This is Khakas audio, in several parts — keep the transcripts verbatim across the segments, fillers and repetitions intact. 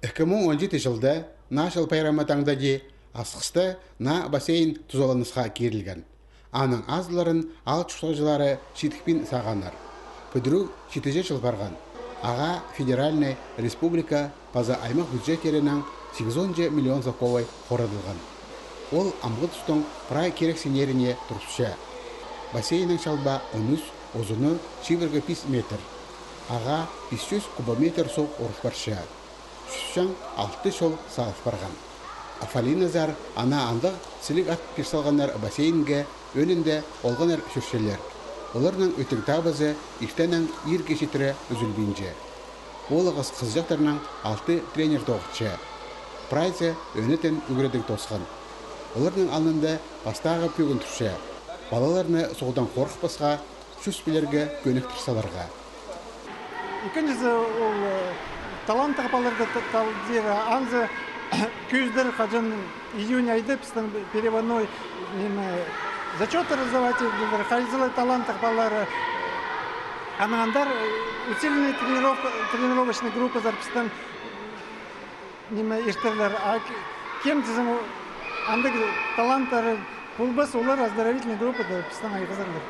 Ікі муң он читі чылда Наа чыл пайрамы таңда даа Асхыста наа бассейн тузаланысха кирілген. Аның азылларын аал чуртағҷылары читікпин сағааннар. Пӱдіріу читіҷе чыл парған. Ағаа федеральнай, республика паза аймах бюджеттерінең сигізонҷа миллион салковай хорадылған. Ол амғы тустың прай кирексіннеріне турысча. Бассейннің чалбаа он ӱс, узуны чибіргі пис метр. Ағаа пис чӱс кубометр суғ урыл парча. Чӱс чаң алты чол салыл парған. Афалиназар ана андағ сіліг ат пир салғаннар бассейнге, ӧӧнінде олғаннар чӧрчелер. Оларның ӧтіг табызы иртеннең иирге читіре ӱзӱлбинче. Ол ағас хызыҷахтарнаң алты тренер тоғынча. Прайзы ӧӧнетін ӱгредіг тоосхан. Оларның алнында пастағы пӧгін турча. Палаларны суғдаң хорыхпасха, чӱс пілерге кӧніктір саларға. Ікінҷізі, ол, э, талант тағып аларға та-, талдир, анзы кӧзідер, хаҷан июнь айда пістің переводной, ниме, зачёттар раздавать иділер, хайзы ла талант тағып алар, анаң андар, э, усиленный тренировка, тренировочный группазар пістің, ниме, иртірлер. А ке-, кем тізең, о, андағ таланттары полбас, олар оздоровительный группада пістің айғазарлар.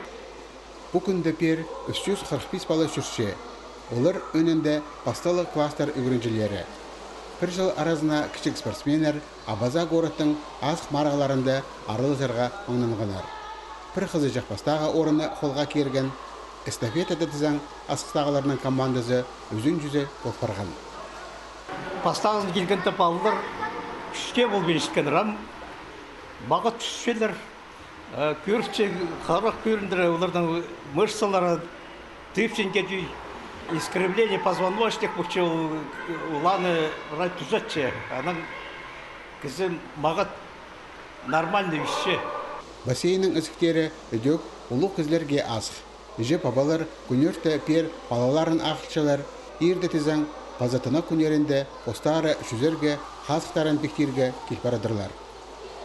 Пу кӱнде пеер ӱс чӱс хырых пис пала чӧрче. Олар ӧӧнінде пасталығ класстар ӱгренҷілері. Пір чыл аразына кічіг спортсменнер Абаза городтың азых марығларында араласарға маңнанғаннар. Пір хызыҷах пастағы орынны холға кирген. Эстафетада тізең Асхыстағыларның командазы ӱзінҷізі пол парған. Пастағызын килгенде палалар кӱске полбинчатханнар, ам мағат тӱсчелер. Э, кӧрче, харах кӧріндіре, оларның мышцалары тыпчынча, искривление позвоночник полча, ол, оланы прай тӱзетче. Анаң кізі мағат нормально ӱсче. Бассейннің ізіктері ідӧк улуғ кізілерге азых. Іҷе-пабалар кӱнӧрте пеер палаларын ағылчалар, иирде тізең, паза тынағ кӱннерінде постары чӱзерге, хазыхтарын пиктирге кил парадырлар.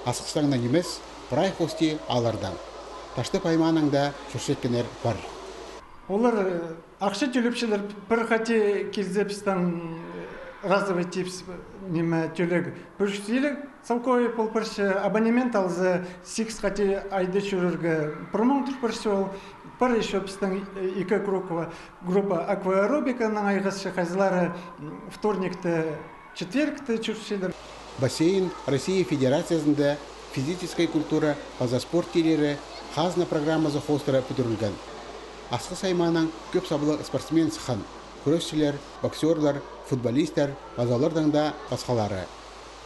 Асхыстаң на нимес, прай хости ааллардаң. Таштып аймааның даа чӧрчеткеннер пар. Олар, э, ахча тӧлепчелер, пір хати килзе пістің, э, разовый тип, ниме, тӧлег пір чӱс илиг салковай пол парча, абонемент алза, сигіс хати айда чӧрерге пір муң тур парча ол. Пар ещё пістің, э, ікі группа, группа акваэробиканаң айғасча, хайзылары, м, вторникте, четвергте чӧрчелер. Бассейн Россия Федерациязында физическай культура паза спорт тилері хазна программазы хоостыра пӱдірілген. Асхыс аймаанаң кӧп саблығ спортсмен сыххан: кӱресчілер, боксёрлар, футболисттер паза олардаң даа пасхалары.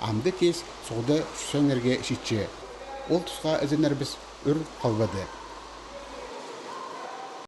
Амды тес суғда чӱсчеңнерге читче. Ол тусха ізеннербіс ӱр халбады.